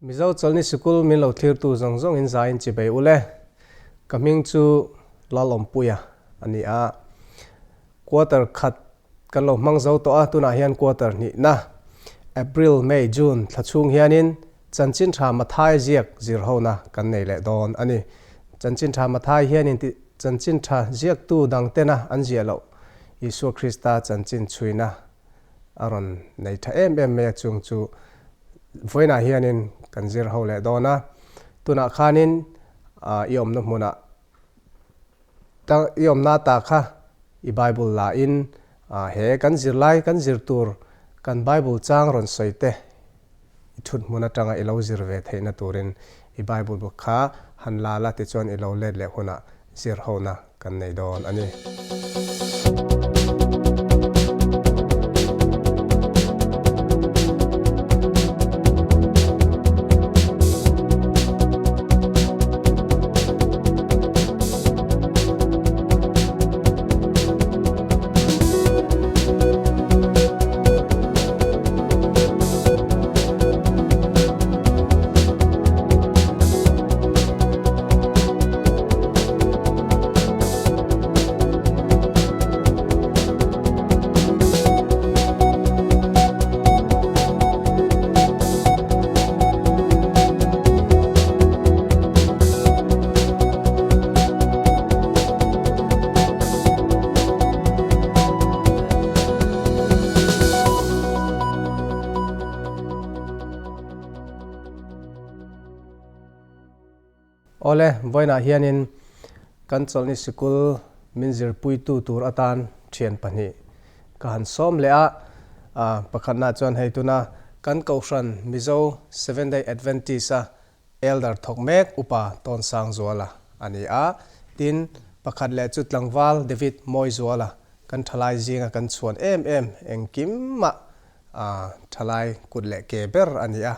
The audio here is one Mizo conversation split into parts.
Mizo Chawlhni Sikul min lo thlirtu zawng zawngin zaiin chibei u le. Ka hming chu Lalawmpuia a ni a. Quarter khat kan lo hmang zo tawh a, tunah hian quarter hnihna, April, May, June thla chhung hianin Chanchin Tha Mathai ziak zir hona kan nei leh dawn a ni. Chanchin Tha Mathai hianin Chanchin Tha ziaktu dangtena an ziah loh Isua Krista chanchin chhuina a rawn nei tha em em mai a, chung chu vawiinah hianin kan zir ho leh dawn a. Tunah khanin i awmna hmunah i awmna ta kha i Bible lahin he kan zirlai kan zir tur kan Bible chang rawn sawi te i thut hmun atanga i lo zir ve theihna turin i Bible bu kha han la la tichuan i lo let leh hunah zir hona kan nei dawn a ni. Awle, vawiinah hianin kan chawlhni sikul min zirpuitu tur atan thian pahnih ka han sawm leh a. Pakhatna chuan hei tuna kan Kohhran Mizo Seventh Day Adventist-a Elder thawk mek Upa Tawnsangzuala a ni a. Tin, pakhat leh chu tlangval David Mawizuala kan thalai zinga kan chhuan em em engkimah thalai kut leh ke ber a ni a.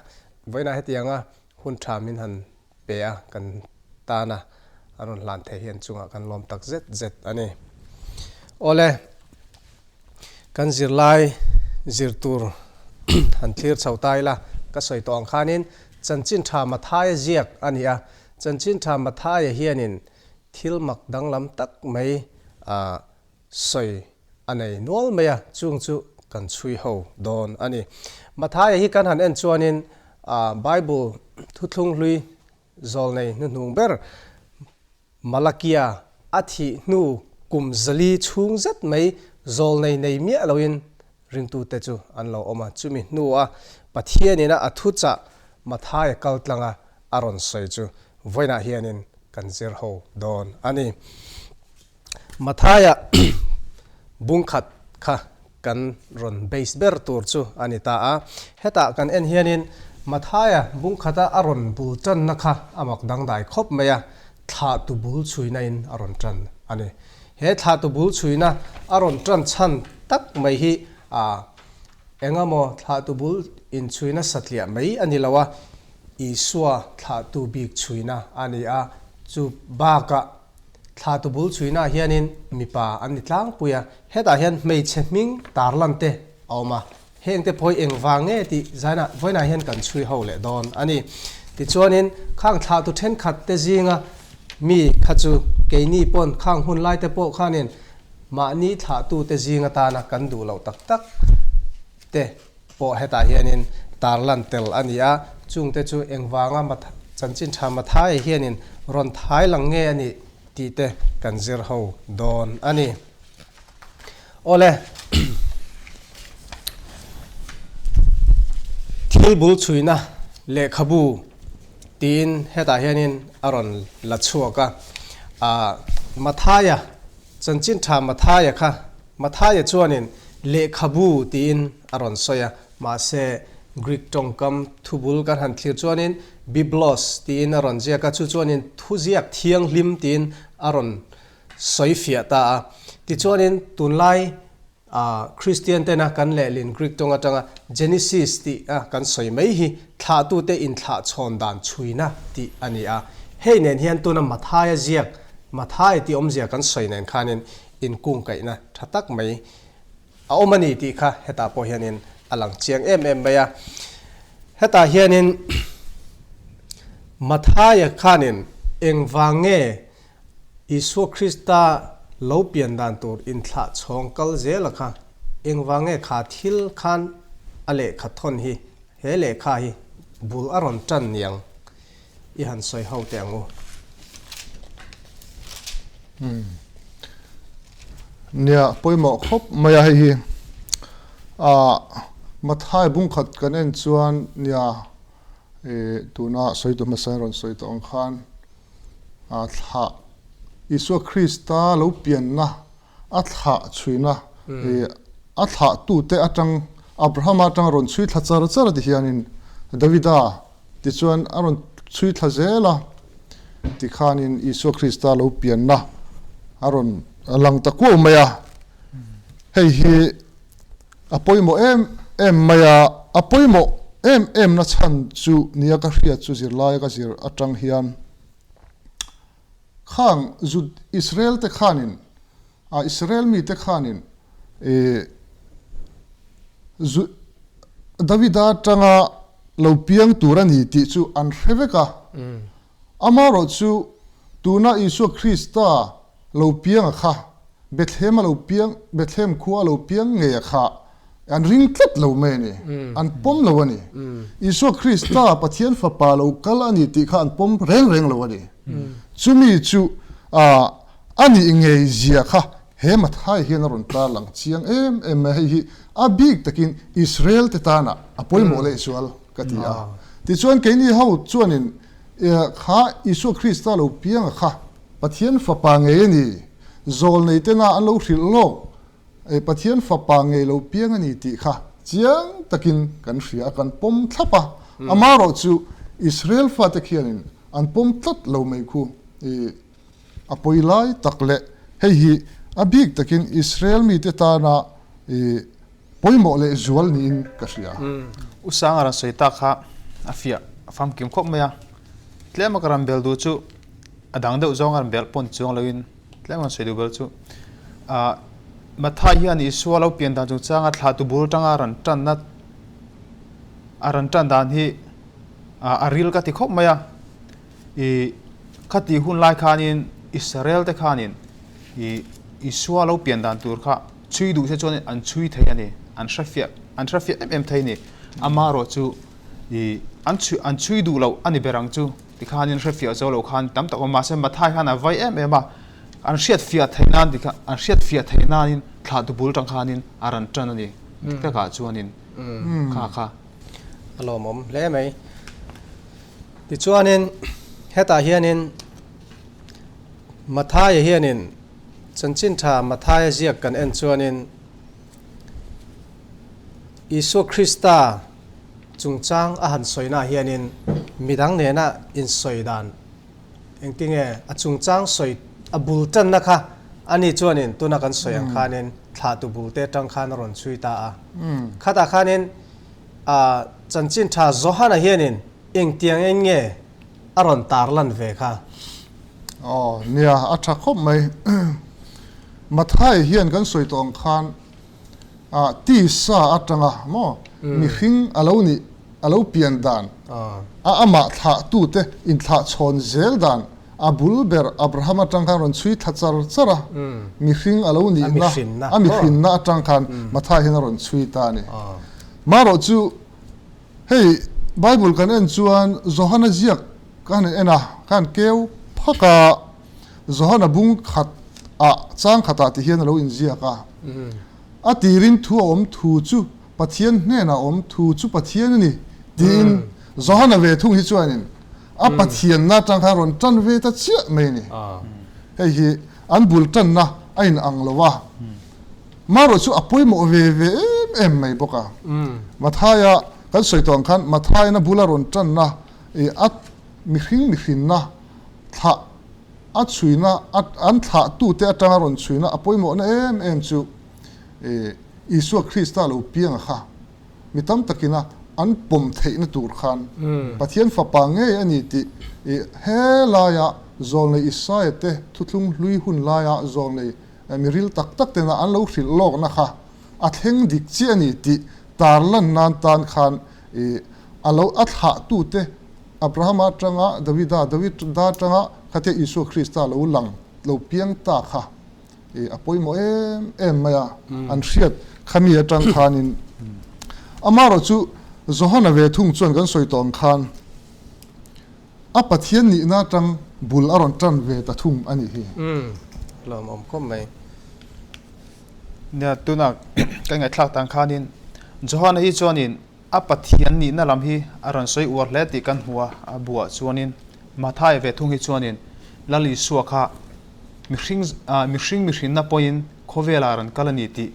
Vawiinah hetianga hun tha min han pe a, kan tana a rawn hlan thei hian chungah kan lawm tak zet zet a ni. Awle, kan zirlai zir tur han thlir chho ta ila, ka sawi tawh ang khanin Chanchin Tha Mathaia ziak a ni a, Chanchin Tha Mathaia hianin thil mak danglam tak mai sawi a nei nual mai a, chung chu kan chhui ho dawn a ni. Mathaia hi kan han en chuanin Bible thuthlung hlui zawl nei hnuhnung ber Malakia a thih hnu kum zali chhung zet mai zawl nei nei miah loin ringtute chu an lo awm a. Chumi hnua Pathianina a thuchah Mathaia kal tlanga a rawn sawi chu vawiinah hianin kan zir ho dawn a ni. Mathaia bungkhat kha kan rawn base ber tur chu a ni ta a. Hetah kan en hianin Mathaia bungkhata a rawn bul tanna kha a mak dangdai khawp mai a, thlahtu bul chhuina in a rawn tan a ni. He thlahtu bul chhuina a rawn tan chhan tak mai hi a engemaw thlahtu bul inchhuina satliah mai a ni lo a, Isua thlahtu bik chhuina a ni a, chu bakah Thla tubul chhuinaah hianin mipa an ni tlangpui a, hetah hian hmeichhe hming tarlan te a awm a, hengte pawh hi engvang nge tih zainah vawiinah hian kan chhui ho leh dawn a ni. Tichuanin khang thla tu thenkhat te zinga mi kha chu keini pawn khang hun lai te pawh khanin mahni thlahtu te zing atana kan duh loh tak tak te pawh hetah hianin tarlan tel a ni a, chungte chu engvanga chanchin tha Mathai hianin rawn thai lang nge a nih tih te kan zir ho dawn a ni. Awle, thil bul chhuina lehkhabu tiin hetah hianin a rawn la chhuak a, Mathaia Chanchin tha Mathaia kha Mathaia chuanin lehkhabu tiin a rawn sawi a, mahse Greek tawngkam thubul kan han thlir chuanin biblos tiin a rawn ziak a, chu chuanin thuziak thianghlim tiin a rawn sawi fiah ta a. Tichuanin tunlai Kristian tena kan lehlin Greek tawng atanga Genesis tih a kan sawi mai hi thlahtute inthlahchhawn dan chhuina tih a ni a. Hei nen hian tuna Mathaia ziak Mathai tih awmzia kan sawi nen khanin inkungkaihna tha tak mai a awm a ni tih kha hetah pawh hianin a lang chiang em em mai a. Hetah hianin. Mathaia khanin engvang nge Isua Krista lo pian dan tur inthlah chhawng kal zela kha engvang nge kha thil khan a lehkha thawn hi he lehkha hi bul a rawn tan niang i han sawi ho teh ang u. Nia, pawimawh khawp mai a hei hi. Aah Mathai bungkhat kan en chuan nia ih tuna sawi tu hmasa in rawn sawi tawh ang khan ah thlah Isua Krista lo pianna a thlah chhuina ih a thlah tute atang Abrahama atang a rawn chhui thla char char a ti hianin Davida Tichuan, a rawn chhui thla zel a, tikhanin Isua Krista lo pianna a rawn lang ta kuau mai a. Hei hi a pawimawh em em mai a, a pawimawh em em na chhan chu nia ka hriat chu zirlaia ka zir atang hian khang Jud Israel te khanin A Israel mite khanin i Davida atanga lo piang tur a ni tih chu an hre vek a. Amaherawh chu tuna Isua Krista lo piang a kha, Bethlehem a lo piang, Bethlehem khua a lo piang ngei a kha an ring tlat lo mai a ni, an pawm lo a ni. Isua Krista Pathian Fapa lo kal a ni tih kha an pawm reng reng lo a ni. Chumi chu A nih ngei zia kha he Mathai hian a rawn tar lang chiang em em mai. Hei hi a bik takin Israel te tana a pawimawh lehzual ka ti a. Tichuan keini ho chuanin kha Isua Krista lo pianga kha Pathian fapa ngei a ni, zawlnei tena an lo hrilh lawk Pathian fapa ngei lo piang a ni tih kha chiang takin kan hria a, kan pawm thlap a. Amaherawh chu Israel fate khianin an pawm tlat lo mai khu. A pawi lai tak leh hei hi a bik takin Israel mite tana pawimawh leh zual niin ka hria. U Sanga rawn sawi tak kha a fiah famkim khawp mai a, tlema ka rawn bel duh chu a dang deuh zawnga rawn bel pawn chuang loin tlema rawn sawi duh bel chu ah Mathai hian Isua lo pian dan chungchanga thlahtu bul atanga rawn tanna a rawn tan dan hi a ril ka ti khawp mai a. I khati hun lai khanin Israel te khanin i Isua lo pian dan tur kha chhui duh se chuanin an chhui thei a ni, an hre fiah an hre fiah em em thei a ni. Amaherawh chu i an chhui an chhui duh loh a ni ber ang chu tikhanin hre fiah zo lo khan tam tak awm mahse Mathai khan a vai em em a, an hriat fiah theih nan tikha an hriat fiah theih nanin thlahtu bul tang khanin a rawn tan a ni dik takah chuanin kha kha. A lawmawm hle mai. Tichuanin, hetah hianin Mathaia hianin chanchin tha Mathaia ziak kan en chuanin Isua Krista chungchang a han sawinaah hianin midang nena insawi dan engtinge a chungchang sawi a bul tanna kha ani chuanin tuna kan sawi ang khanin thlahtu bul te atang khan a rawn chhui ta a. Khatah khanin A chanchin tha Johana hianin engtiang en nge a rawn tar lan ve kha? Aw, nia, a tha khawp mai. Mathai hian kan sawi tawh ang khan ah tisa atanga maw mihring a lo nih, a lo pian dan, a amah thlahtute inthlahchhawn zel dan, a bul ber Abraham atang khan rawn chhui thla char char a, mihring a lo nihna, a mihrinna atang khan Mathai hian a rawn chhui ta a ni. Marawh chu hei Bible kan en chuan Johana ziak ka han en a, ka han keu phak a, Johana bung khat ah chang khat ah ti hian a lo inziak a, a tirin thu a awm thu chu Pathian hnenah awm thu chu Pathian a ni tiin Johana ve thung hi chuanin A Pathianna atang khan rawn tan ve ta chiah mai a ni. Hei hi an bul tanna a in ang lo a, marawh chu a pawimawh ve ve em em mai bawk a. Mathaia kan sawi tawh ang khan Mathaiin a bula rawn tanna i a mihring mihrinna thlah a chhuina an thlahtute atanga rawn chhuina a pawimawhna em em chu i Isua Krista lo piang a kha. Mi tam takina an pawm theihna tur khan Pathian Fapa ngei a ni tih i he laia zawlnei Isaia te thuthlung hlui hun laia zawlnei mi ril tak tak tena an lo hrilh lawkna kha a thleng dik chiah a ni tih tarlan nan tan khan i a lo a thlahtute. Abrahama atanga Davida, Davida atanga khatia Isua Krista lo lang, lo piang ta kha a pawimawh em em mai a, an hriat khami atang khanin. Amaherawhchu Johana ve thung chuan kan sawi tawh ang khan a Pathian nihna atang bul a rawn tan ve ta thung a nih hi. Umm, lawmawm khawp mai. Nia, tunah ka ngaihthlak tan khanin Johana hi chuanin A Pathian nihna lam hi a rawn sawi uar hle tih kan hmu a, a buah chuanin Mathai ve thung hi chuanin Lal Isua kha mihring mihring mihrinna pawhin khawvelah a rawn kal a ni tih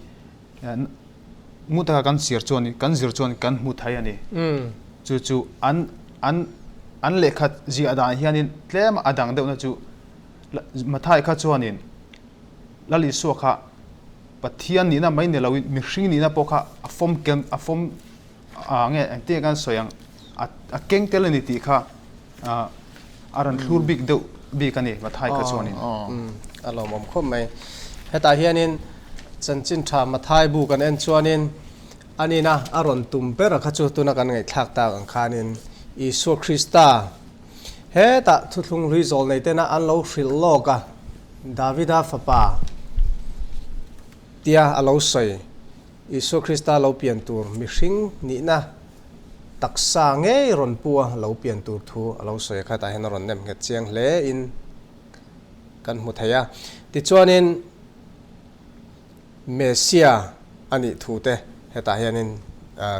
ngut taka kan chhiar chuan kan zir chuan kan hmu thei a ni. Chu chu an an an lehkha ziah dan hianin tlem a dang deuhna chu Mathai kha chuanin Lal Isua kha Pathian nihna mai ni loin mihring nihna pawh kha a fawm kem a fawm ah nge engtin kan sawi ang a a keng tel a ni tih kha ah a rawn thlur bik deuh bik a ni Mathai kha chuanin. A lawmawm khawp mai. Hetah hianin chanchin tha Mathai bu kan en chuanin a nina a rawn tum ber a kha chu tuna kan ngaihthlak tak ang khanin Isua Krista hetah thuthlung hlui zawl nei tena an lo hrilh lawk a. Davida fapa tia a lo sawi, Isua Krista lo pian tur mihring nihna taksa ngei rawn pu a lo pian tur thu a lo sawi a khatah hian a rawn nem nghet chiang hle in kan hmu thei a. Tichuanin Messia a nih thu te hetah hianin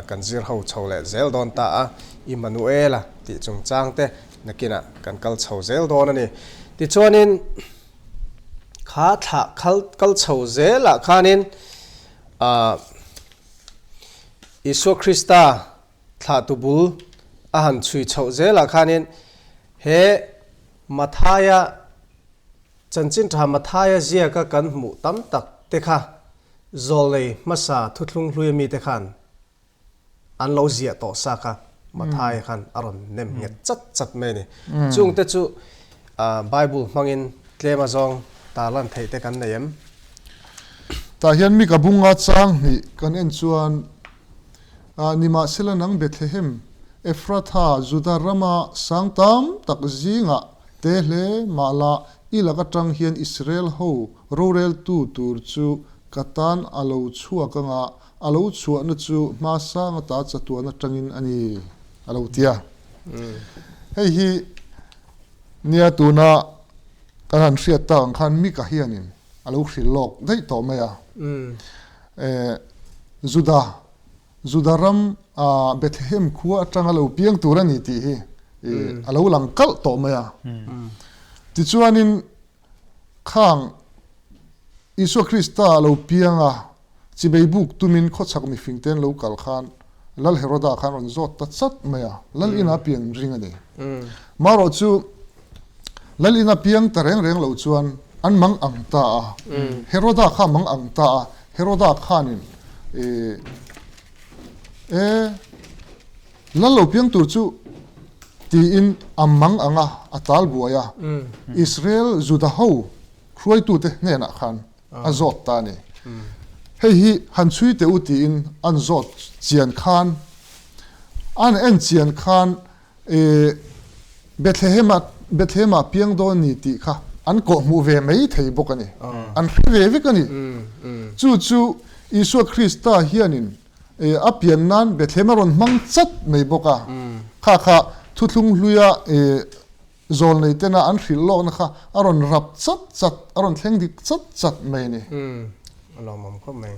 kan zir ho chho leh zel dawn ta a, Immanuela tih chungchang te nakinah kan kal chho zel dawn a ni. Tichuanin kha thlah kal chho zelah khanin Isua Krista thlahtu bul a han chhui chhoh zelah khanin he Mathaia Chanchin tha Mathaia ziaka kan hmuh tam tak te kha zawlnei hmasa thuthlung hlui ami te khan an lo ziah tawh sa kha Mathaia khan a rawn nem nghet chat chat mai a ni. Chung te chu Bible hmangin tlem azawng tarlan theih te kan nei em? Tah hian mi ka bunga chang hnih kan en chuan Nimahsela nang Bethlehem, Ephratha, Juda rama sang tam tak zingah Te hle mah la, i lak atang hian Israel ho roreltu tur chu ka tan a lo chhuak anga a lo chhuahna chu hmasang ata chatuan atangin a ni, a lo ti a. Hei hi nia tuna kan han hriat tak ang khan Mika hianin a lo hrilh lawk daih tawh mai a. Juda Juda ram Bethlehem khua atanga lo piang tur a ni tih hi a lo lang kalh tawh mai a. Tichuanin khang Isua Krista a lo piang a, chibei buk tumin khawchhak mifing te an lo kal khan Lal Heroda khan rawn zawt ta chat mai a, Lal ina pian ring a ni. Marawh chu Lal ina piang ta reng reng lo chuan an mang ang ta a, Heroda kha mang ang ta a, Heroda khanin E, Lal lo piang tur chu tiin a mang ang a, a tal buai a, Israel Juda ho hruaitute hnenah khan a zawt ta a ni. Hei hi han chhui teh u tiin an zawt chian khan, an en chian khan E, Bethlehem-ah, Bethlehem-ah piang dawn ni tih kha an kawhhmuh ve mai thei bawk a ni. An hre ve vek a ni. Chu chu Isua Krista hianin e, a pian nan Bethlehem a rawn hmang chat mai bawk a. Kha kha thuthlung hluia e, zawlnei tena an hrilh lawkna kha a rawn rap chat chat, a rawn thleng dik chat chat mai a ni. A lawmawm khawp mai.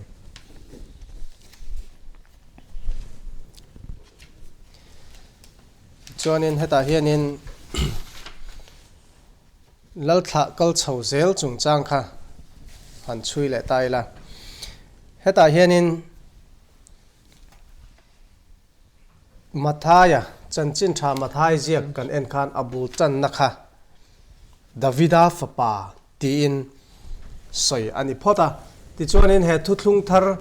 Chuanin hetah hianin Lalthlah kal chho zel chungchang kha han chhui leh ta ila. Hetah hianin Mathaia, chanchin tha Mathai ziak kan en khan a bul tanna kha Davida fapa tiin sawi a ni phawt a. Tichuanin he thuthlung thar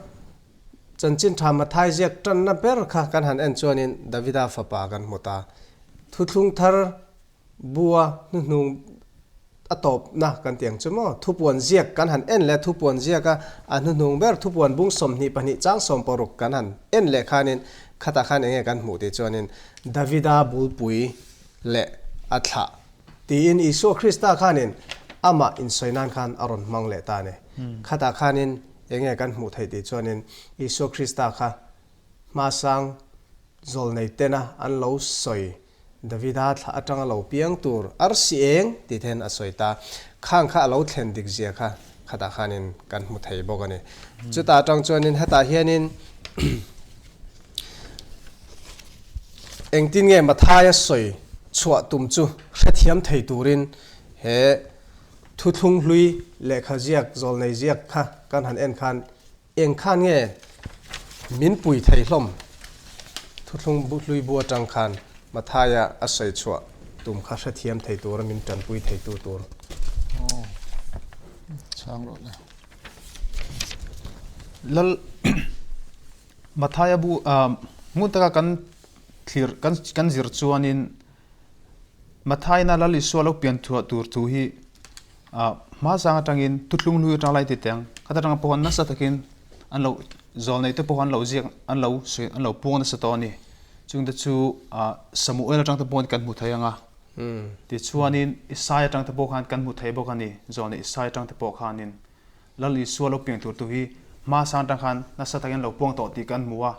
Chanchin tha Mathai ziak tanna ber kha kan han en chuanin Davida fapa kan hmu ta. Thuthlung thar bua hnuhnung a tawpna kan ti ang chu maw? Thupuan ziak kan han en leh a, thupuan ziaka a hnuhnung ber thupuan bung 22 chang 60 kan han en leh khanin khatah khan enge kan hmuh tih chuanin Davida bulpui. leh a thlah tiin Isua Krista khanin amah insawi nan khan a rawn hmang leh ta a ni. Khatah khanin enge kan hmuh theih tih chuanin Isua Krista kha hmasang zawlnei tena an lo sawi Davida thlah atanga lo piang tur arsi eng tih ten a sawi ta. Khang kha a lo thlen dik zia kha khatah khanin kan hmu thei bawk a ni. Chutah atang chuanin hetah hianin Engtin nge Mathaia sawi chhuah tum chu hrethiam thei turin he thuthlung hlui lehkha ziak zawlnei ziak kha kan han en khan eng khan nge min pui thei hlawm? Thuthlung hlui bu atang khan Mathaia a sawi chhuah tum kha hrethiam thei tura min tanpui theitu tur. Chhang rawh le. Lal Mathaia bu ngun taka kan thlir kan kan zir chuanin Mathaina Lal Isua lo pian thuah tur thu hi hma sang atangin thuthlung hlui atang lai ti teng khat atanga pawh nasa takin an lo zawl nei te pawh an lo ziak an lo sawi an lo puang nasa tawh a ni. Chungte chu Samuel atang te pawhin kan hmu thei ang a. Tichuanin Isaia atang te pawh khan kan hmu thei bawk a ni, zawl nei Isaia atang te pawh khanin. Lal Isua lo piang tur tu hi hma sang atang khan nasa takin lo puang tawh tih kan hmu a,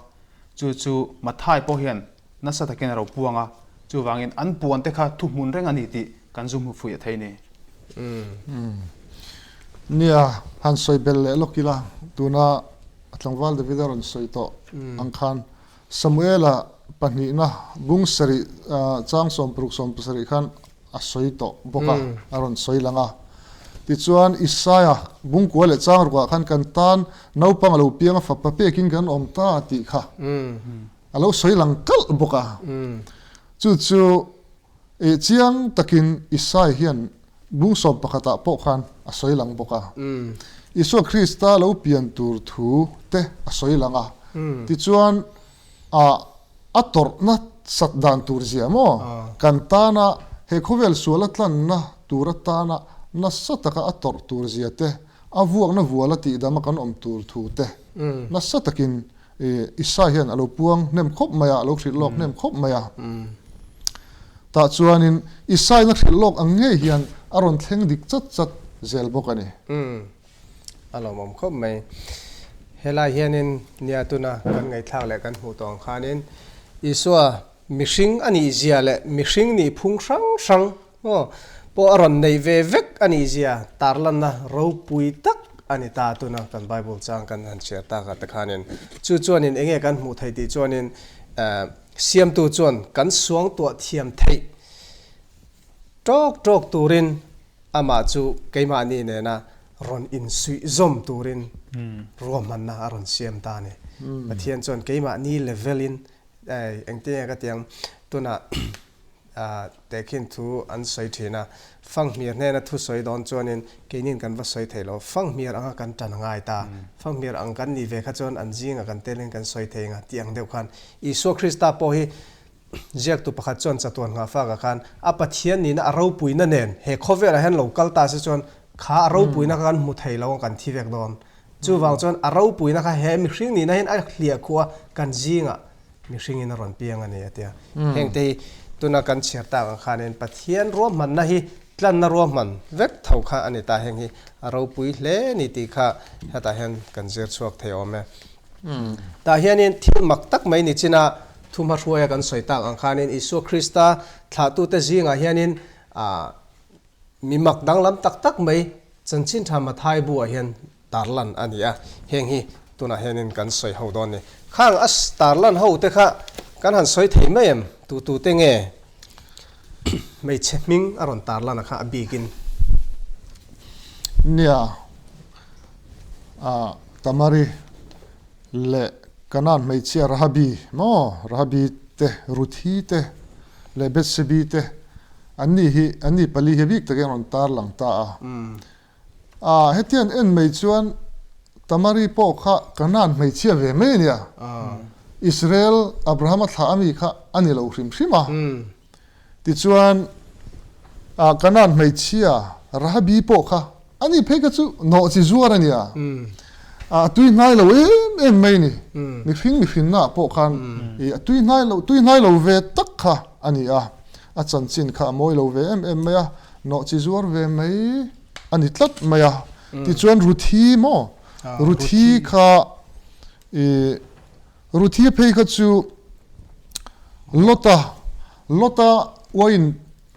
chu chu Mathai pawh hian nasa takin a lo puang a, chuvangin an puan te kha thuhmun reng a ni tih kan zu hmu fuih thei ni. Nia, han sawi bel leh lawk ila, tuna a tlangval David a rawn sawi tawh ang khan Samuela pahnihna bung sarih chang 60 17 khan a sawi tawh bawk a, a rawn sawi lang a. Tichuan, Isaia bungkua leh changrukah khan kan tan naupang a lo piang a, fapa pekin kan awm ta tih kha a lo sawi lang kalh bawk a. Chu chu chiang takin Isaia hian bung sawm pakhatah pawh khan a sawi lang bawk a. Isua Krista lo pian tur thu te a sawi lang a. Tichuan, a tawrhna sat dan tur zia maw? Kan tana he khawvel sual a tlanna tur atana nasa taka a tawrh tur zia te, a vuakna vuala tihdama kan awm tur thu te nasa takin Isai hian a lo puang hnem khawp mai a, a lo hrilh lawk hnem khawp mai a. Tah chuanin Isaiin a hrilh lawk ang ngei hian a rawn thleng dik chat chat zel bawk a ni. A lawmawm khawp mai. Helai hianin nia tuna kan ngaihthlak leh kan hmuh tawh ang khanin Isua mihring a nih zia leh mihring nih phung hrang hrang maw pawh a rawn neih ve vek a nih zia tarlanna ropui tak a ni ta tuna kan Bible chang kan han chhiar tak ah te khanin chu chuanin enge kan hmuh theih tih chuanin siamtu chuan kan suangtuah thiam theih tawk tawk turin Amah chu keimahni nena rawn insuihzawm turin ruahmanna a rawn siam ta a ni. Pathian chuan keimahni level-in engtin nge ka ti ang, tunah tehkhin thu an sawi thin a, Fanghmir hnena thu sawi dawn chuanin keinin kan va sawi thei lo, Fanghmir anga kan tan a ngai ta, Fanghmir ang kan nih ve kha chuan an zinga kan telin kan sawi thei anga tih ang deuh khan Isua Krista pawh hi Ziaktu pakhat chuan chatuan nghahfakah khan a Pathian nihna a ropuina nen he khawvelah hian lo kal ta se chuan kha a ropuina kha kan hmu thei lo ang kan thi vek dawn. Chuvang chuan a ropuina kha he mihring nihna hian a hliah khuh a, kan zingah mihringin a rawn piang a ni a ti a. Hengte hi tuna kan chhiar tak ang khanin Pathian ruahmanna hi tlanna ruahman vek tho kha a ni ta. Heng hi a ropui hle a ni tih kha hetah hian kan zir chhuak thei awm e. Tah hianin thil mak tak mai ni chin a, Thuhmahruaia kan sawi tak ang khanin Isua Krista thlahtute zingah hianin mi mak danglam tak tak mai chanchin tha Mathai buah hian tarlan a ni a, heng hi tunah hianin kan sawi ho dawn a ni. Khang a tarlan ho te kha kan han sawi thei mai em? Tutute nge hmeichhe hming a rawn tarlan a kha a bikin? Nia, Tamari leh Kanaan hmeichhia Rahabi maw, Rahabi te, Ruthi te leh Bethsebi te an ni hi, an ni pali hi bik takin a rawn tar lang ta a. A, hetiang en mai chuan Tamari pawh kha Kanaan hmeichhia ve mai a nia. Israel Abrahama thlah ami kha a ni lo hrim hrim a. Tichuan, Kanaan hmeichhia Rahabi pawh kha a ni phei kha chu nawh chi zuar a nia. A tui hnai lo em em mai a ni. Mihring mihrinnaah pawh khan a tui hnai lo, tui hnai lo ve tak kha a ni a. A chanchin kha a mawi lo ve em em mai a, nawhchi zuar ve mai a ni tlat mai a. Tichuan Ruthi maw? Ruthi kha ih Ruthi phei kha chu Lota Lota uain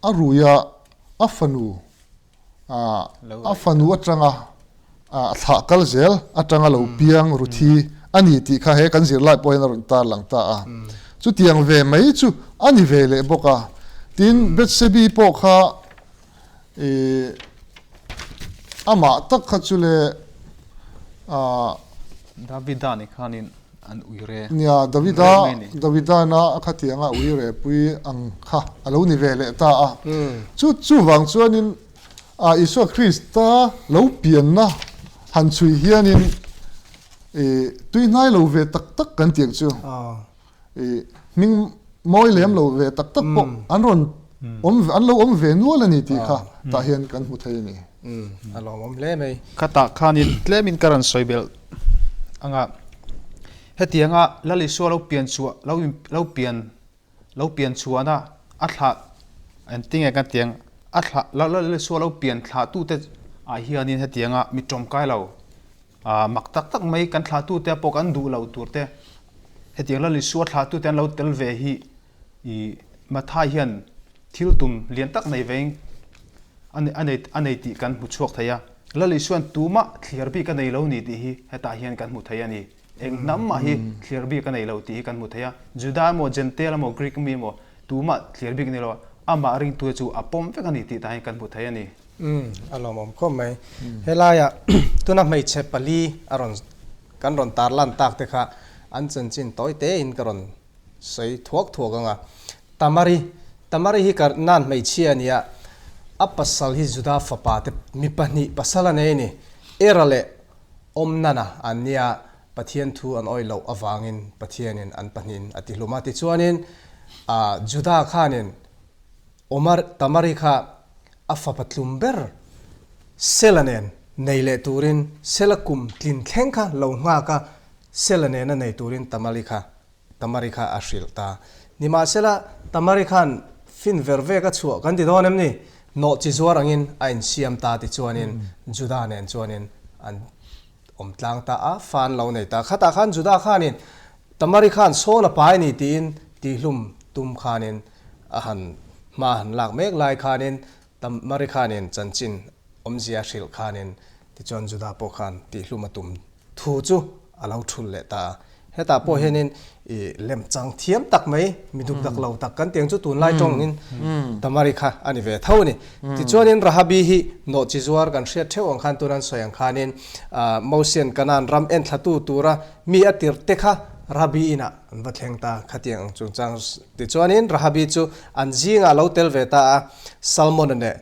a rui a, a fanu a fanu atanga a thlah kal zel atanga lo piang Ruthi a ni tih kha he kan zirlai pawh hian a rawn tarlang ta a. Chutiang ve mai chu a ni ve leh bawk a. Tin, Bethsebi pawh kha ih amah tak kha chu le ah. Davida nih khanin an ui re. Nia, Davida, Davidana a khatianga ui re pui ang kha a lo ni ve leh ta a. Chu chuvang chuanin ah Isua Krista lo pianna han chhui hianin ih tui hnai lo ve tak tak kan tih ang chu. Ih hming mawi lem lo ve tak tak pawh an rawn awm an lo awm ve nual a ni tih kha tah hian kan hmu thei a ni. A lawmawm hle mai. Khatah khanin tlemin ka rawn sawi belh ang a, hetianga Lal Isua lo pian chhuah lo lo pian lo pian chhuahna a thlah engtinge kan ti ang a thlah Lal Isua lo pian thlah tute ah hianin hetianga mi tawngkai lo Mak tak tak mai kan thlahtute pawh kan duh loh tur te, hetiang Lal Isua thlahtute an lo tel ve hi i Mathai hian thil tum lian tak nei vein a nei a nei tih kan hmu chhuak thei a. Lal Isua'n tumah thliar bik a nei lo ni tih hi hetah hian kan hmu thei a ni. Eng hnam mah hi thliar bik a nei lo tih hi kan hmu thei a. Juda emaw, Jentail emaw, Greek mi emaw tumah thliar bik a nei lo a, amah ringtu chu a pawm vek a ni tih tah hian kan hmu thei a ni. Umm a lawmawm khawp mai. Helaiah tuna hmeichhe pali a rawn kan rawn tar lan tak te kha an chanchin tawi tein ka rawn sawi thuak thuak ang a. Tamari, Tamari hi ka nan hmeichhia a nia, a pasal hi Juda fapa te mi pahnih pasal a nei a ni. Era leh Omnana an nia, Pathian thu an awih loh avangin Pathianin an pahnihin a ti hlum a. Tichuanin Juda khanin Omar Tamari kha a fapa tlum ber Sela nen nei leh turin Sela kum tlin thleng kha lo nghak a, Sela nena nei turin Tamali kha Tamari kha a hrilh ta. Nimahsela, Tamari khan fin ver vek a chhuah kan ti dawn em ni? Nawh chi zuar angin a insiam ta ti chuanin Juda nen chuanin an awm tlang ta a, fa an lo nei ta. Khatah khan Juda khanin Tamari khan sawn a pai ni tiin tihlum tum khanin a han hma han lak mek lai khanin Tamari khanin chanchin awmzia hrilh khanin tichuan Juda pawh khan tihlum a tum thu chu a lo thul leh ta a. Hetah pawh hianin i lemchang thiam tak mai, mi duk dak lo tak kan tiang chu tunlai tawngin Tamari kha a ni ve tho a ni. Tichuanin Rahabi hi nawhchi zuar kan hriat theuh ang khan tun an sawi ang khanin Mosian Kanaan ram enthlatu tura mi a tirh te kha Rahabi inah an va thleng ta khatiang ang chungchang. Tichuanin Rahabi chu an zingah a lo tel ve ta a, Salmon-a neh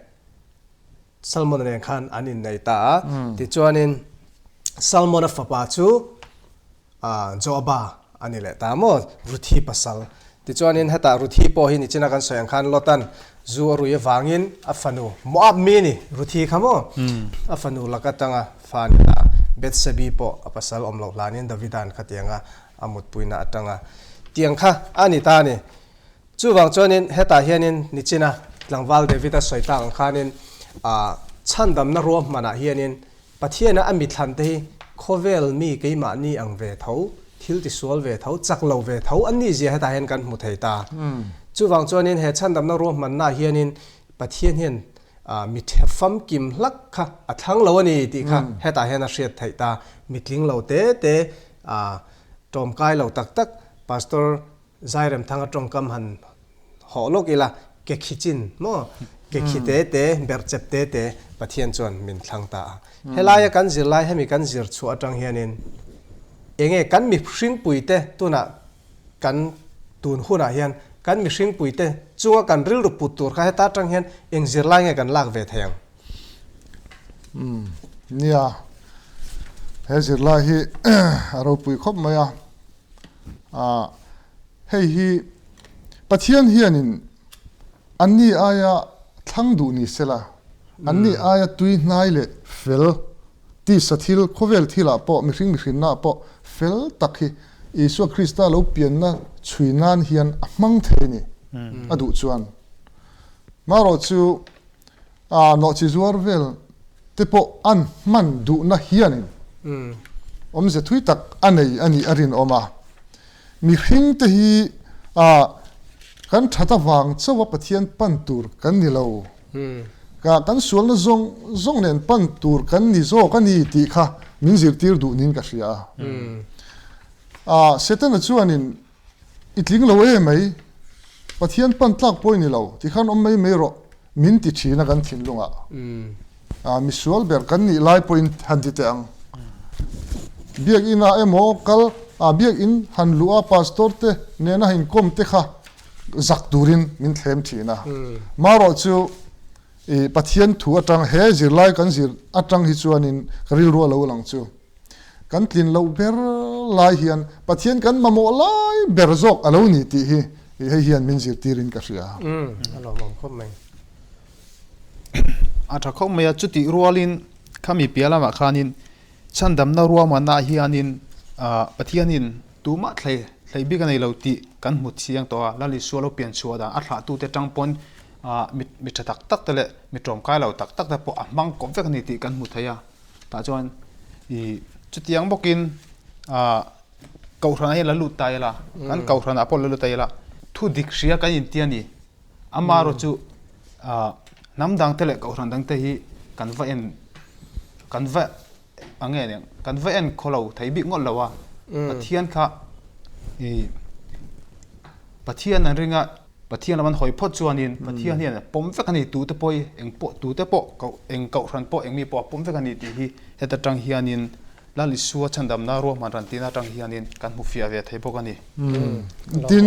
Salmon-a nen khan an innei ta a. Tichuanin Salmon-a fapa chu Joaba a ni leh ta maw? Ruthi pasal. Tichuanin hetah Ruthi pawh hi nichina kan sawi ang khan Lotan zu a rui avangin a fanu Moab mi a ni, Ruthi kha maw? A fanu lak atanga fa a ni ta a. Bethsebi pawh a pasal awm loh hlanin Davida'n khatianga a mutpuina atanga tiang kha a ni ta a ni. Chuvang chuanin hetah hianin nichina tlangval David a sawi tak ang khanin chhandamna ruahmanah hianin Pathiana a mithlan te hi khawvel mi keimahni ang ve tho, thil tisual ve tho, chak lo ve tho an nih zia hetah hian kan hmu thei ta. Chuvang chuanin he chhandamna ruahmannaah hianin Pathian hian mi famkim hlak kha a thlang lo a ni tih kha hetah hian a hriat theih ta. Mitling lo te te, tawmkai lo tak tak Pastor Zairemthanga tawngkam han hawh lawk ila, ke khi chin maw? Ke khi te te, berh chep te te Pathian chuan min thlang ta a. Helaia kan zirlai hemi kan zir chhuah atang hianin enge kan mihringpuite tunah kan tun hunah hian kan mihringpuite chunga kan rilru put tur kha heta atang hian eng zirlai nge kan lak ve thei ang? Umm nia, he zirlai hi a ropui khawp mai a. Ah, hei hi Pathian hianin anni aia thlang duh ni sela, anni aia tui hnai leh fel, tisa thil, khawvel thilah pawh, mihring mihrinnaah pawh fel tak hi Isua Krista lo pianna chhui nan hian a hmang thei a ni, a duh chuan. Marawh chu nawhchi zuar vel te pawh an hman duhna hianin awmze thui tak a nei a nih a rinawm a. Mihring te hi kan that avang chauha Pathian pan tur kan ni lo. Kan sualna zawng zawng nen pan tur kan ni zawk a ni tih kha min zirtir duh niin ka hria a. Setana chuanin I tling lo e mai, Pathian pan tlak pawh i ni lo, tikhan awm mai mai rawh, min ti thin a kan thinlungah. Misual ber kan nih lai pawhin han ti teh ang. Biakinn ah emaw kal a biakinn han luh a pastor te nena inkawm te kha zak turin min thlem thin a. Marawh chu i Pathian thu atang he zirlai kan zir atang hi chuanin ka rilru a lo lang chu. Kan tlin loh ber lai hian Pathian kan mamawh lai ber zawk a lo ni tih hi hei hian min zirtirin ka hria. A lawmawm khawp mai. A tha khawp mai a, chutih rualin khami piah lamah khanin chhandamna ruahmanah hianin Pathianin tumah thlei thlei bik a nei lo tih kan hmu chiang tawh a, Lal Isua lo pian chhuah dan a thlahtute tang pawn mi tha tak tak te leh mi tawmkai lo tak tak te pawh a hmang kawp vek a ni tih kan hmu thei a. Tah chuan ih chutiang bawkin ah kohhranah hian la lut ta ila, kan kohhranah pawh la lut ta ila, thu dik hria kan inti a ni. Amaherawh chu ah hnam dangte leh kohhran dangte hi kan va en kan va eng nge niang kan va en khaw lo thei bik ngawt lo a, Pathian kha ih Pathian an ring a. Pathian lam an hawi phawt chuanin Pathian hian a pawm vek a ni, tute pawh hi eng pawh tute pawh koh eng kohhran pawh eng mi pawh a pawm vek a ni tih hi heta tang hianin Lal Isua chhandamna ruahman ran tihna atang hianin kan hmu fiah ve thei bawk a ni. Tin,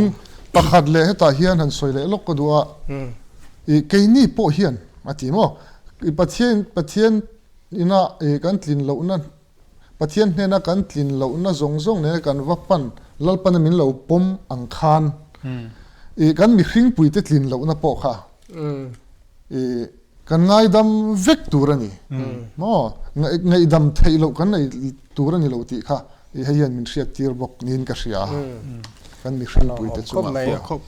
pakhat leh hetah hian han sawi leh lawk ka duh a, i keini pawh hian a ti maw, i Pathian Pathian ina i kan tlin lohna Pathian hnena kan tlin lohna zawng zawng nena kan va pan Lalpana min lo pawm ang khan i kan mihringpuite tlin lohna pawh kha i kan ngaidam vek tur a ni maw? Ngaihdam theih loh kan nei tur a ni lo tih kha i hei hian min hriattir bawk niin ka hria kan mihringpuite chungah pawh.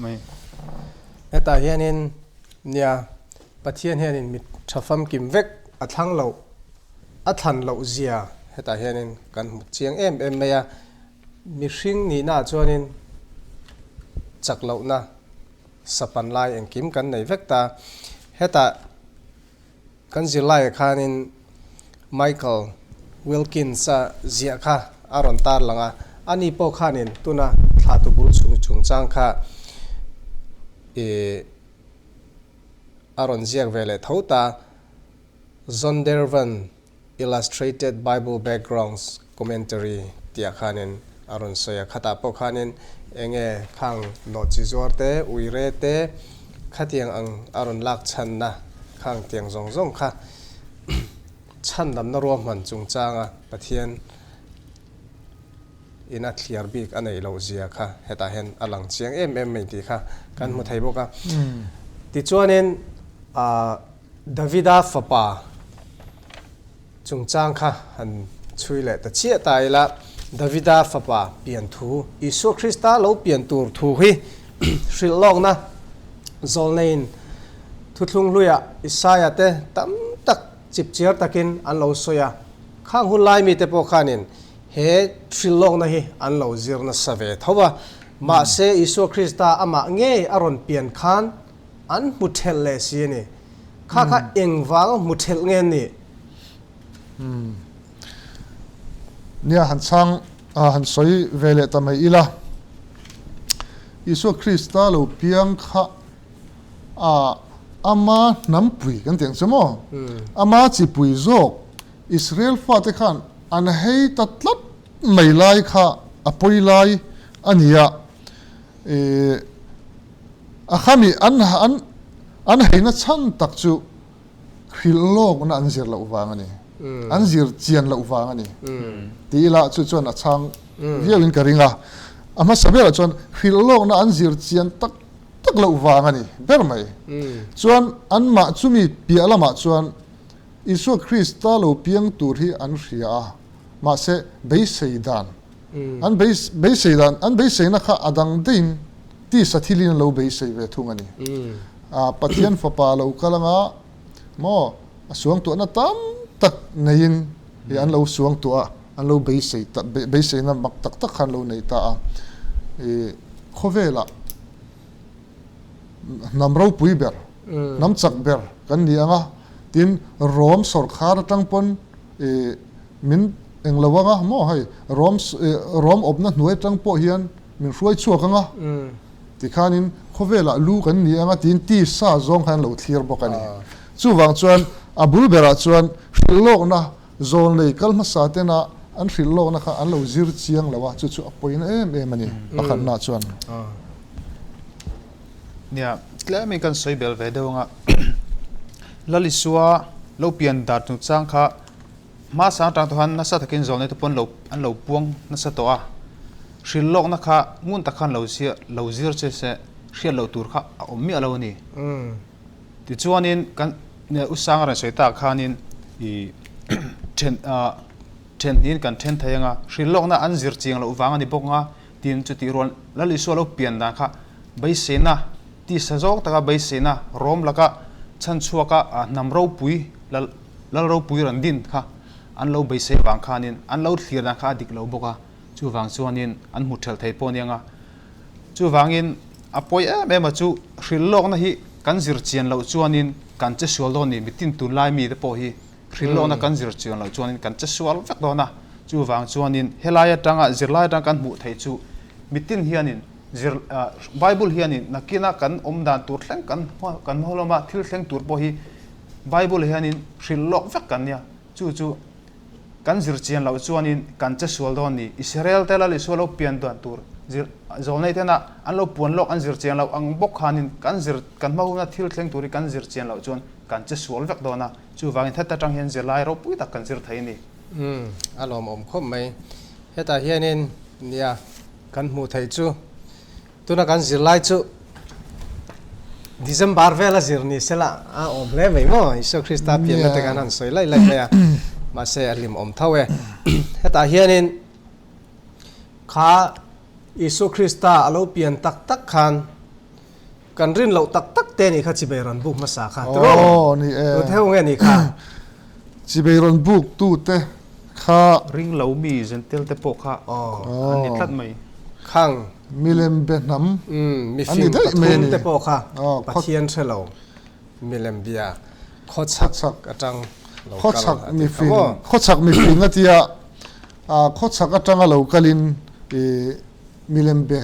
Hetah hianin nia Pathian hianin mi tha famkim vek a thlang loh. A thlan loh zia hetah hianin kan hmu chiang em em mai a, mihring nihnaah chuanin chak lohna sapan lai engkim kan nei vek ta. Hetah kan zirlaiah khanin Michael Wilkins-a ziah kha a rawn tar lang a, ani pawh khanin tuna thlahtu bul chung chungchang kha ih a rawn ziak ve leh tho ta. Zondervan Illustrated Bible Backgrounds Commentary tih ah khanin a rawn sawi a, khatah pawh khanin eng nge khang nawhchi zuar te, uire te khatiang ang a rawn lak chhanna khang tiang zawng zawng kha chhandamna ruahman chungchanga Pathian ina thliar bik a neih loh zia kha hetah hian a lang chiang em em mai tih kha kan hmu thei bawk a. Tichuanin ah. Davida fapa chungchang kha han chhui leh ta chiah ta ila, Davida fapa pian thu, Isua Krista lo pian tur thu hi hrilh lawkna zawlneiin thuthlung hluiah Isaia te tam tak chipchiar takin an lo sawi a, khang hun lai mite pawh khanin he hrilh lawkna hi an lo zir nasa ve tho a, mahse Isua Krista amah ngei a rawn pian khan An hmu thelh leh si a ni. Kha kha engvang a hmu thelh nge an nih? Nia han chhang han sawi ve leh ta mai ila. Isua Krista lo piang kha ama hnampui kan tih ang che maw? Ama chipui zawk Israel fate khan an hei ta tlat mai lai kha a pawi lai a ni a. A khami an an an heina chhan tak chu hrilh lawkna an zir loh vang a ni. An zir chian loh vang a ni. Ti ila chu chuan a chhang viauin ka ring a. A hmasa berah chuan hrilh lawkna an zir chian tak tak loh vang a ni ber mai. Chuan anmah chumi piah lamah chuan Isua Krista lo piang tur hi an hria a, mahse beisei dan An beisei dan, an beiseina kha a dang deihin tisa thilin an lo beisei ve thung a ni. Pathian Fapa lo kal anga maw a suangtuahna tam tak neiin ih an lo suangtuah a, an lo beisei ta beiseina mak tak tak kha an lo nei ta a. Ih khawvelah hnam ropui ber, hnam chak ber kan ni ang a, tin Rom sawrkhar atang pawn ih min eng lo ang a maw hei Rom ih Rom awpna hnuai atang pawh hian min hruai chhuak ang a, tikhanin khawvelah lu kan ni ang a tiin tisa zawng khan an lo thlir bawk a ni. Chuvang chuan a bul berah chuan hrilh lawkna zawl nei kal hmasa tena an hrilh lawkna kha an lo zir chiang lo a, chu chu a pawina em em a ni pakhatna chuan. Nia, tlemin kan sawi bel ve deuh ang a, Lalisua lo pian dar chungchang kha hmasa atang tawh khan nasa takin zawlnei te pawh an lo puang nasa tawh a, hrilh lawkna kha ngun tak khan lo zir lo zir che se hriat loh tur kha a awm miah lo a ni. Tichuanin kan Usanga rawn sawi tak khanin ih then then hnihin kan then thei ang a, hrilh lawkna an zir chiang loh vang a ni bawk ang a, Tin, chutih rual Lal Isua lo pian dan kha beiseina, tisa zawng taka beiseina, Rom laka chhanchhuaka hnam ropui, Lal Lal ropui rawn din kha an lo beisei vang khanin an lo thlir dan kha a dik lo bawk a, chuvang chuanin an hmu thelh thei pawh aniang a. Chuvangin a pawi em em a chu hrilh lawkna hi kan zir chian loh chuanin kan che sual dawn ni, mitin tunlai mite pawh hi Hrilhlawkna kan zir chian loh chuanin kan che sual vek dawn a, chuvang chuanin helai atanga zirlai atanga kan hmuh theih chu mitin hianin zir Bible hianin nakina kan awm dan tur thleng kan kan hma hlawm a, thil thleng tur pawh hi Bible hianin hrilhlawk vek kan nia, chu chu kan zir chian loh chuanin kan che sual dawn ni. Israel te Lal Isua lo pian dan tur zir zawlnei tena an lo puan lawk an zir chian loh ang bawk khanin kan zir kan hma huna thil thleng tur hi kan zir chian loh chuan kan che sual vek dawn a. Chuvangin heta tang hian zirlai ropui tak kan zir thei a ni. Umm, a lawmawm khawp mai. Hetah hianin nia kan hmuh theih chu tuna kan zirlai chu December vela zir ni sela a awm hle mai maw? Isua Krista pianna te kan han sawi laih laih mai a, mahse a hlimawm tho e. Hetah hianin kha Isua Krista a lo pian tak tak khan Kan rin loh tak tak te nih kha chibei rawn buk hmasa kha tiraw? Aw ni e. Tu theu nge nih kha? Chibei rawn buk tu te kha. Ring lo mi zentel te pawh kha an ni tlat mai. Khang. Milem be hnam an ni daih mai a ni. Mifing pathum te pawh kha Pathian hre lo milem bia khawchhak atang lo kal a ti kha maw? Khawchhak mifing a tia khawchhak atanga lo kalin milem be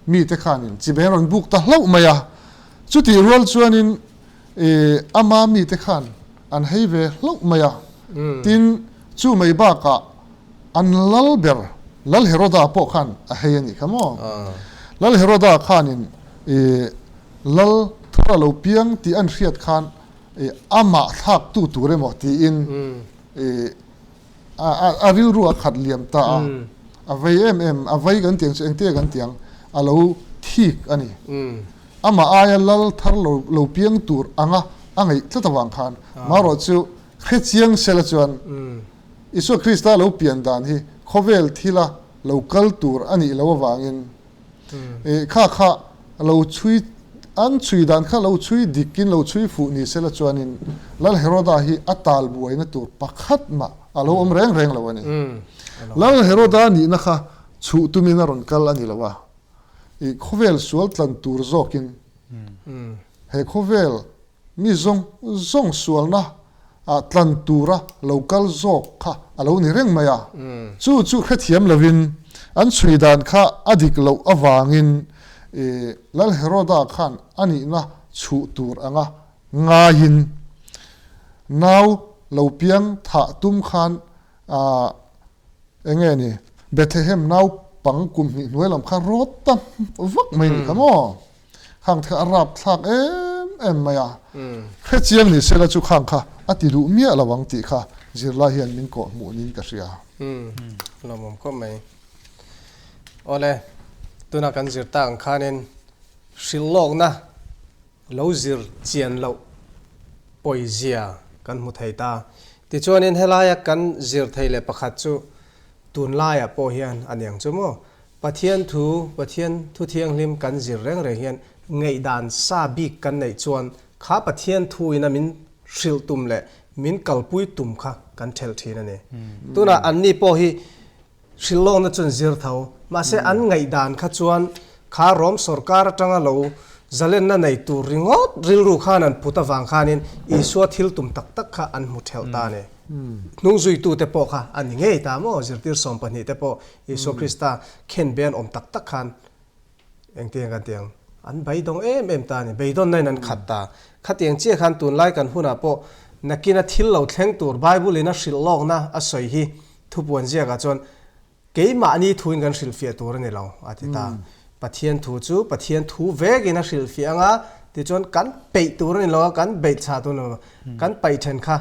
mite khanin chibeng rawn buk ta hlauh mai a, chutih rual chuanin ama mite khan an hei ve hlauh mai a, tin chu mai bakah an lal ber Lal Heroda pawh khan a hei a nih kha maw? Lal Heroda khanin lal thar a lo piang tih an hriat khan amah thlaktu tur emaw tiin A rilru a khat liam ta a, a vei em em, a vei kan tiang chu engtia kan tiang, a lo thik a ni. Amah aia lal thar lo lo piang tur anga a ngaih tlat avang khan marawh chu hrechiang sela chuan Isua Krista lo pian dan hi khawvel thila lo kal tur a nih loh avangin Kha kha lo chhui, an chhui dan kha lo chhui dikin lo chhui fuh ni sela chuanin Lal Heroda hi a tal buaina tur pakhat mah a lo awm reng reng lo a ni. Lal Heroda nihna kha chhuh tumin a rawn kal a ni lo a, i khawvel sual tlan tur zawkin he khawvel Mi zawng zawng sualna ah tlan tura lo kal zawk kha a lo ni reng mai a. Chu chu hrethiam lovin an chhui dan kha a dik loh avangin Lal Heroda khan a nihna chhuh tur anga ngaiin nau lo piang thah tum khan eng nge ni Bethlehem naupang kum hnih hnuai lam kha rawt ta vak mai ni kha maw? Khang te kha a rap thlak em em mai a, hrechiang ni sela chu khang kha a ti duh miah lo ang tih kha zirlai hian min kawh hmuh niin ka hria. Lawmawm khawp mai. Awle, tuna kan zir tak ang khanin hrilhlawkna lo zir chian loh pawizia kan hmu thei ta. Tichuanin helaia kan zir thei leh pakhat chu tunlaiah pawh hian a niang chu maw? Pathian thu, Pathian thu thianghlim kan zir reng reng hian Ngaihdan sa bik kan neih chuan kha Pathian thu ina min hrilh tum leh min kalpui tum kha kan thelh thin a ni. Tunah anni pawh hi hrilh lawkna chuan zir tho. Mahse an ngaihdan kha chuan kha Rom sorkar atanga lo zalenna nei tur ringawt rilru khan an put avang khanin Isua thil tum tak tak kha an hmu thelh ta a ni. Hnungzuitute pawh kha a ni ngei ta maw? Zirtir 12 te pawh Isua Krista khenbe an awm tak tak khan Engtiang kan tiang an beidawng em em ta a ni. Beidawnna in an khat ta. Khatiang chiah khan tunlai kan hunah pawh nakina thil lo thleng tur Bible in a hrilh lawkna a sawi hi thupuan ziakah chuan keimahni thuin kan hrilhfiah tur a ni lo a ti ta. Pathian thu chu Pathian thu vekin a hrilhfiah anga tichuan kan peih tur a ni lo a, kan beih chah tur a ni lo. Kan paih then kha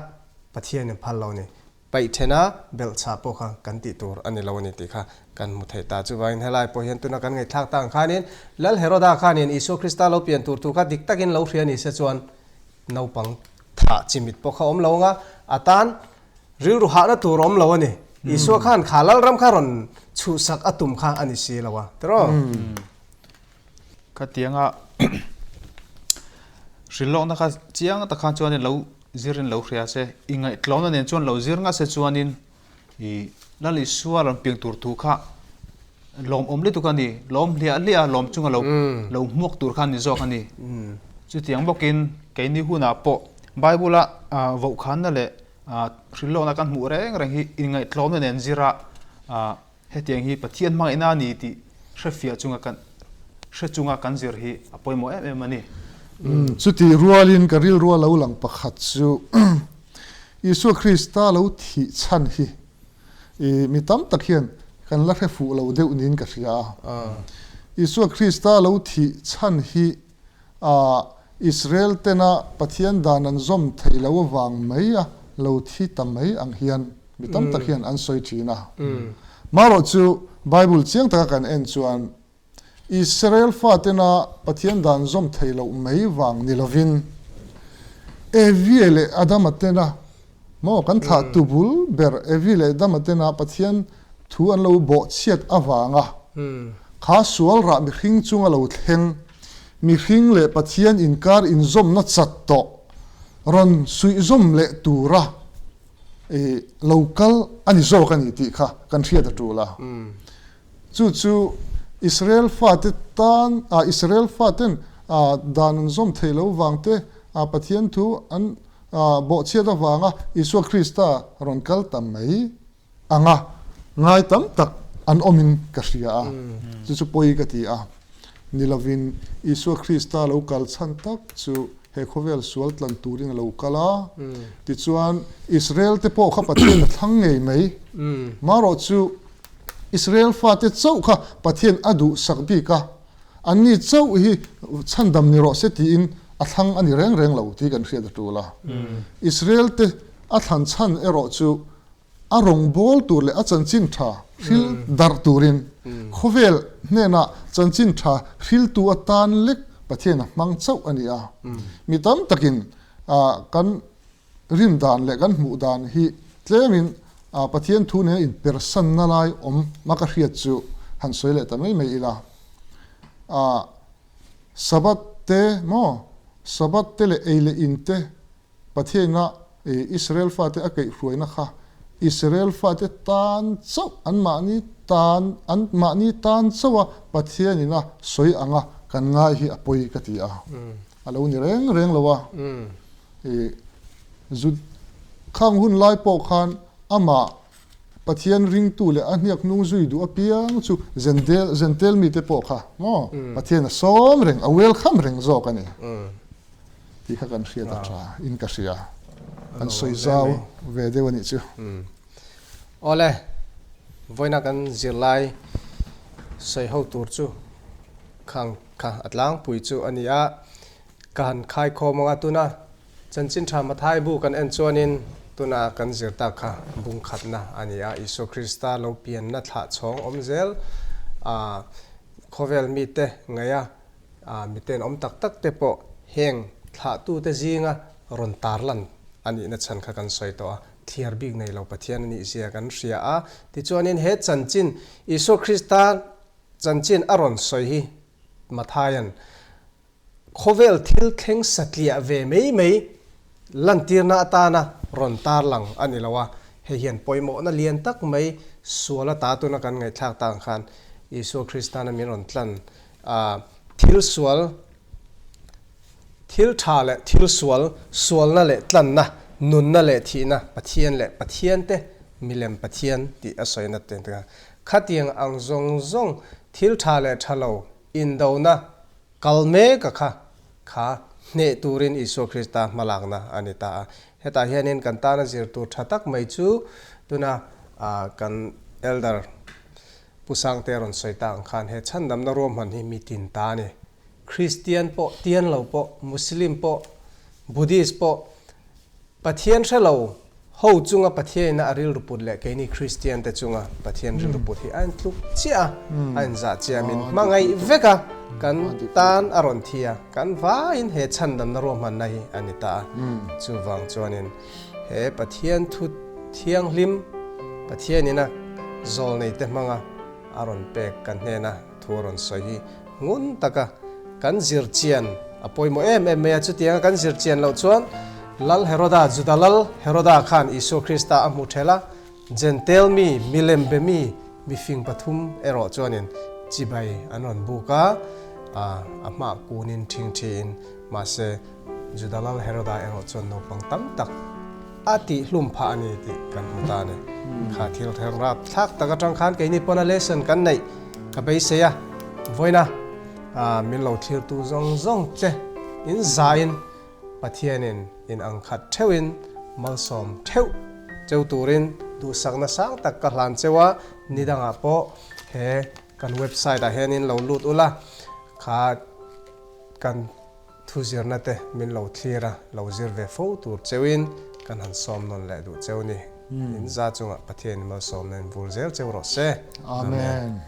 Pathian in phal lo a ni. Paih thena belhchhah pawh kha kan tih tur a ni lo a ni tih kha kan hmu thei ta. Chuvangin helai pawh hian tuna kan ngaihthlak tak ang khanin Lal Heroda khanin Isua Krista lo pian tur thu kha dik takin lo hria ni se chuan naupang thah chimit pawh kha awm lo anga a tan rilru hahna tur awm lo a ni. Isua khan kha Lalram kha rawn chhuhsak a tum kha a ni si lo a tiraw? Khatianga hrilhlawkna kha chiang tak khan chuanin lo Zirin lo hria se, i ngaihtlawmna nen chuan lo zir ngah se chuanin i Lal Isua rawn piang tur thu kha lawmawm lutuk a ni, lawm hliah hliah a, lawm chunga lo lo hmuak tur kha a ni zawk a ni. Chutiang bawkin keini hunah pawh Bible-a vohkhanna leh hrilhlawkna kan hmuh reng reng hi inngaihtlawmna nen zira Hetiang hi Pathian hmangaihna a ni tih hrefiah chunga kan hre chunga kan zir hi a pawimawh em em a ni. Chutih rualin ka rilrua lo lang pakhat chu Isua Krista lo thih chhan hi i mi tam tak hian kan la hre fuh lo deuh niin ka hria a. Isua Krista lo thih chhan hi Israel tena Pathian dan an zawm theih loh avang mai a lo thi ta mai ang hian mi tam tak hian an sawi thin a. Marawh chu Bible chiang taka kan en chuan Israel fatena Pathian dan zawm theih loh mai vang ni lovin Evi leh Adama tena maw kan thlah tu bul ber Evi leh Adama tena Pathian thu an lo bawhchhiat avanga kha sual rah mihring chunga lo thleng Mihring leh Pathian inkar inzawmna chat tawh rawn suihzawm leh tura lo kal a ni zawk a ni tih kha kan hriat a tul a. Chu chu Israel fate tan, Israel faten dan an zawm theih lo vang te, Pathian thu an bawhchhiat avanga Isua Krista rawn kal ta mai anga ngai tam tak an awmin ka hria a, chu chu pawi ka ti a. Ni lovin Isua Krista lo kal chhan tak chu he khawvel sual tlan turin a lo kal a, tichuan Israel te pawh kha Pathian a thlang ngei mai. Marawh chu Israel fate chauh kha Pathian a duhsak bik a, anni chauh hi chhandam ni rawh se tiin a thlang a ni reng reng lo tih kan hriat a tul a. Israel te a thlan chhan erawh chu A rawngbâwl tûr leh a chanchin ṭha hril darh tûrin khawvêl hnênah chanchin ṭha hriltu atân lek Pathian a hmang chauh a ni a. Mi tam takin kan rin dan leh kan hmuh dan hi tlêmin Pathian thu nêna inpersanna lai awm a ka hriat chu han sawi leh ta mai mai ila. Sabbath te maw? Sabbath te leh ei leh in te Pathianah Israel fate a kaihhruaina kha Israel fate tan chauh, anmahni tan, anmahni tan chauha Pathianin a sawi anga kan ngai hi a pawi ka ti a. A lo ni reng reng lo a. Zu khang hun lai pawh khan amah Pathian ringtu leh a hniak hnung zui duh apiang chu Zentel, Zentel mite pawh kha maw Pathian a sawm reng, a welcome reng zawk a ni. Tih kha kan hriat a tha in ka hria. Kan sawi zau ve deuh a nih chu. Awle, vawiina kan zirlai sawi ho tur chu khang kha a tlangpui chu a ni a, ka han khaikhawm ang a tuna Chanchin tha Mathai bu kan en chuanin tuna kan zir tak kha bung khatna a ni a, Isua Krista lo pianna thlah chhawng awm zel a khawvel mite ngaih a, Miten awm tak tak te pawh heng thlahtute zinga rawn tarlan a nihna chhan kha kan sawi tawh a, thliar bik nei lo Pathian a nihzia kan hria a. Tichuanin he chanchin, Isua Krista chanchin a rawn sawi hi Mathaia'n Khawvel thil thleng satliah ve mai mai lantirna atana rawn tarlang a ni lo a, hei hian pawimawhna lian tak mai sual ata tuna kan ngaihthlak tak ang khan Isua Kristana min rawn tlan a, thil sual, thil tha leh thil sual, sualna leh tlanna, nunna leh thihna, Pathian leh Pathiante milem Pathian tih a sawina te khatiang ang zawng zawng thil tha leh tha lo indona, Kal mek a kha kha hneh turin Isua Krista hmalakna a ni ta a. Hetah hianin kan tana zir tur tha tak mai chu tuna kan Elder Pu Sangte rawn sawi ta ang khan he chhandamna ruahman hi mi tin ta a ni. Kristian pawh, Tian lo pawh, Muslim pawh, Buddhist pawh, Pathian hre lo ho chunga Pathianina a rilru put leh keini Kristian te chunga Pathian rilru put hi a intluk chiah a, a inzah chiah min hmangaih vek a, kan tan a rawn thi a, kan vaiin he chhandamna ruahmanna hi a ni ta a. Chuvang chuanin he Pathian thu thianghlim Pathianina zawlneite hmanga a rawn pek kan hnena thu a rawn sawi hi ngun taka kan zir chian a pawimawh em em mai a. Chutianga kan zir chian loh chuan Lal Heroda, Juda Lal Heroda khan Isua Krista a hmu ṭhel a, Jentail mi, milem be mi, mifing pathum erawh chuanin chibai an rawn buk a, a hmah kunin ṭhingṭhiin. Mahse, Juda Lal Heroda erawh chuan naupang tam tak a tihhlum phah a ni tih kan hmu ta a ni. Kha thil thleng rap thlak tak atang khan keini pawn a lesson kan neih ka beisei a, vawiina min lo thlirtu zawng zawng che in zain Pathianin in ang khat theuhin malsawm theuh cheu turin duhsakna sang tak ka hlan cheu a, ni dangah pawh he kan website ah hianin lo lut ula kha kan Thu zirna te min lo thlir a, lo zir ve fo tur cheuin kan han sawm nawn leh duh cheu ni. In za chungah Pathian in malsawmna in vur zel cheu rawh se. Amen.